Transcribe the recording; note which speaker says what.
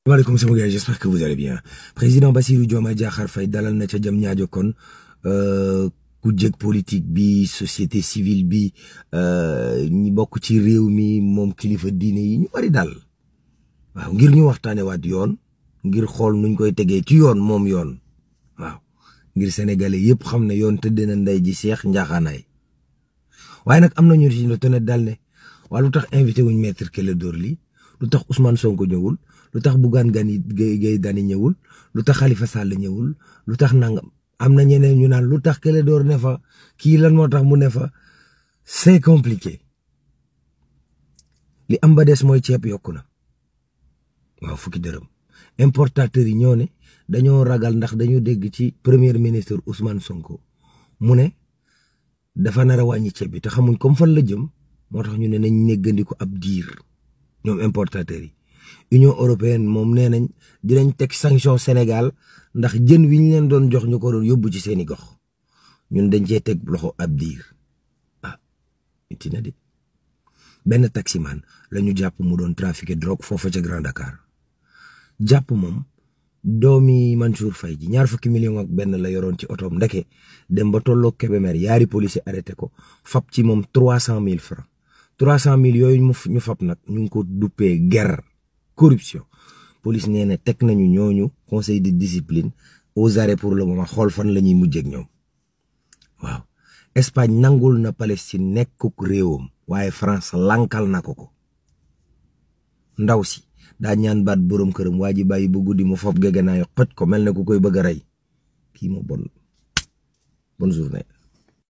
Speaker 1: Waaleykum sama gars, j'espère que vous allez bien. Président Bassirou Diomaye Diakhar Faye dalal na ca Diamniadio kon ku jëg politique bi société civile bi ñi bokk ci réew mi moom kilifa diine yi ñu bari dal waaw ngir ñu waxtaane waat yoon ngir xool nuñ koy tegee ci yoon moom yoon waaw ngir sénégalais yëpp xam ne yoon tëddee na ndey ji seex njaaxaanaay waaye nag am na ñu ci ne dal ne waa lu tax invité wuñ maître Clédor Ly lu tax Ousmane Sonko ñëwul lu tax Bougane Gueye Dany ñëwul lu tax Khalifa Sall ñëwul lu tax nangam am na ñeneen ñu naan lu tax Clédor ne fa kii lan moo tax mu ne fa c'est compliqué li am ba des mooy ceeb yokku na waaw fukki dërëm importateurs yi ñoo ne dañoo ragal ndax dañoo dégg ci premier ministre Ousmane Sonko mu ne dafa nar a wàññi ceeb bi te xamuñ comme fan la jëm moo tax ñu ne nañ néggandiku ab diir ñoom importateurs yi. Union européenne moom nee nañ dinañ teg sanction Sénégal ndax jën wi ñu leen doon jox ñu ko doon yóbbu ci seeni gox ñun dañ cee teg loxo ab diir ah itti na de benn taximan la ñu jàpp mu doon trafiqué drogue foofa ca Grand Dakar jàpp moom doomi Mansour Faye ji 20 millions ak benn la yoroon ci otoom ndeke dem ba tolloo Kébémer yaari policier arrêté ko fab ci moom 300 000 francs 300 000 yooyu ñu fab nag ñu ngi ko duppee guerre corruption police nee na teg nañu ñooñu conseil de discipline aux arrêts pour le moment xool fan la ñuy mujjee ak ñoom waaw Espagne nangul na Palestine nekkuk réewam waaye France lankal na ko ndaw si daa ñaan baat borom këram waa ji bàyyi ba guddi mu fob gegenaayu xoj ko mel ne ku koy bëgg a rey kii moo bonne journée